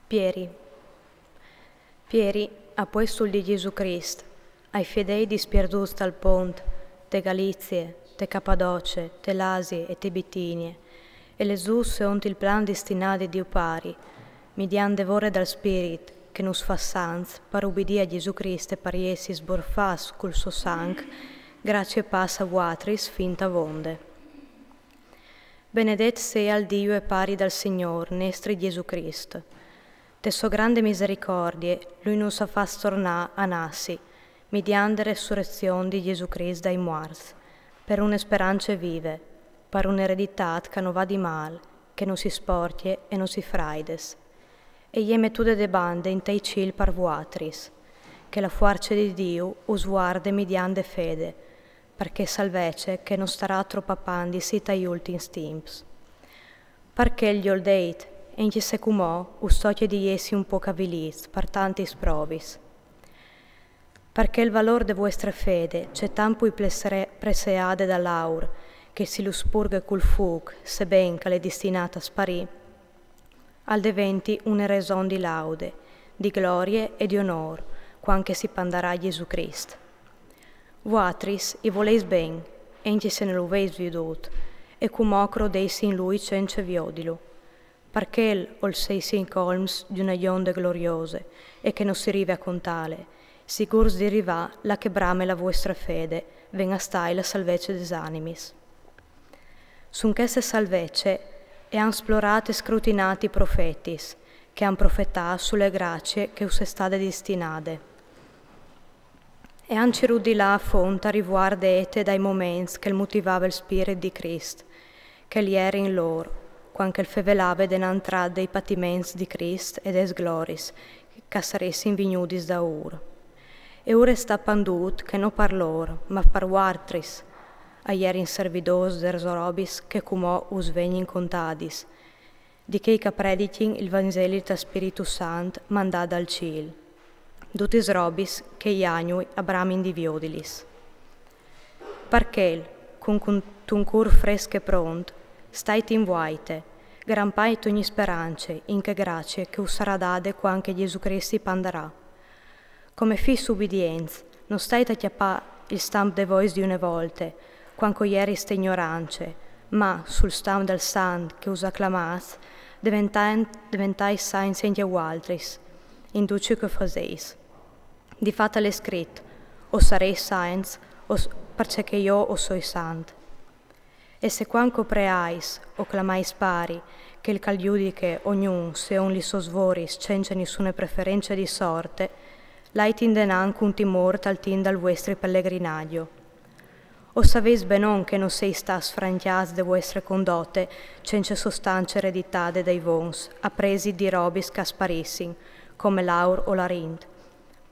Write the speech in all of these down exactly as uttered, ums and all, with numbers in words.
Pieri. Pieri, apuestul di Jesù Crist, ai fedei dispierdûts tal pont, te Galizie, te Capadocie, te l'Asie e te Bitinie, e lezûts seont il plan distinât di Diu Pari, midiant de vore dal Spirit, che nus fâs sants, par ubidî a Jesù Crist e par jessi sburfâts cul so sanc, gracie e pâs a vuatris fin avonde. Benedet seal Diu e Pari dal Signôr nestri Jesù Crist. Te sô grande misericordie, lui nus à fats tornâ a nassi, midiant de resurezion di Jesù Crist dai muarts, par une sperance vive, par une ereditât che no va di mâl, che no si sporcje e no si fraides. E je metude de bande intai cîl par vuatris, che la fuarce di Diu us vuarde midiant de fede, par chê salvece che no starà trop apandisi tai ultins timps. Par chel jo al deit, encje se cumò us tocje di jessi un pôc avilîts par tantis provis. Par chel valôr de vuestre fede, cetant plui plesere-, preseade dal aur, che si lu spurghe cul fûc, seben che al è distinât a sparî, al deventi une reson di laude, di glorie e di onôr, cuant che si pandarà Jesù Crist. Vuatris i voleis ben, encje se no lu veis viodût, e cumò crodeis in lui cence viodilu. Par chel o seis in colms di une gjonde gloriose, e che no si rive a contâle, sigûrs di rivâ là che brame la vuestre fede, ven a stâi la salvece des animis. Sun cheste salvece e àn splorât e scrutinât i profetis, che àn profetât su le gracie che us è stade distinade. E àn cirût di lâ a font a rivuart de ete dai moments che al mutivave il Spirit di Crist, che al jere in lôr, cuant che al fevelave denant trat dai patiments di Crist e des gloriis, che a saressin vignudis daûr. E ur è stât pandût che no par lôr, ma par vuatris, a jerin servidôrs des robis che cumò us vegnin contadis, di chei che a predichin il Vanzeli dal Spiritu Sant mandât dal cîl. Dutis robis che i agnui a bramin di viodilis. Par chel, cun, cuntun cûr fresc e pront, stait in vuaite, grampait ogni sperance in chê gracie che us sarà dade cuant che Jesù Crist si pandarà. Come fîs ubidients, no stait a cjapâ il stamp de vois di une volte, cuant che o jeris te ignorance, ma sul stamp dal Sant che us à clamâts, deventait, deventait saints encje vualtris, in dut ce che o faseis. Di fat al è scrit: o sareis saints, o s-, parcè che jo o soi sant. E se cuant che o preais, o clamais Pari, chel che al judiche ognun seont lis sôs voris cence nissune preference di sorte, lait indenant cun timôr tal timp dal vuestri pelegrinagjo. O saveis benon che no seis stâts francjâts de vuestre condote cence sostance ereditade dai vons, a presi di robis che a sparissin, come l'aur o l'arint,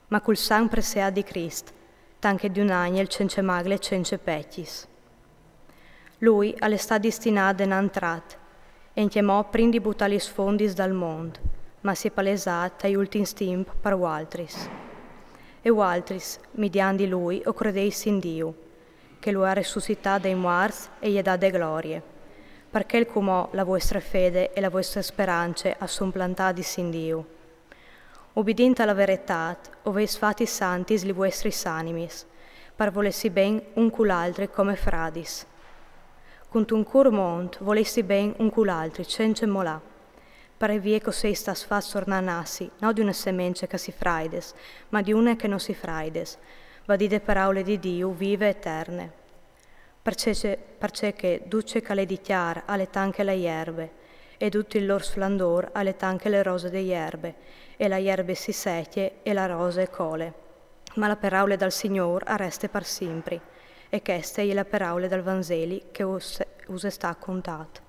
ma cul sanc preseât di Crist, tant che di un agnel cence magle e cence pecjis. Lui al è stât distinât denant trat, encjemò prin di butâ lis fondis dal mont, ma si è palesât tai ultins timps par vualtris. E vualtris, midiant di lui, o credeis in Diu, che lu à resussitât dai muarts e i à dade glorie. Par chel cumò la vuestre fede e la vuestre sperance a son plantadis in Diu. Ubidint a la veretât, o veis fatis santis lis vuestris animis, par volêsi ben un cul altri come fradis. Cuntun cûr mont volêsi ben un cul altri cence molâ, par vie che o seis stâts fats tornâ a nassi, no di une semence che si fraides, ma di une che no si fraides, va dî de peraule di Diu vive e eterne. Parcè, parcè che dut ce che al è di cjar al è tant che la jerbe, e dut il lôr sflandôr al è tant che le rose de jerbe, e la jerbe si secje e la rose e cole. Ma la peraule dal Signôr a reste par simpri, e cheste e je la peraule dal Vanzeli che us, us è stât contât.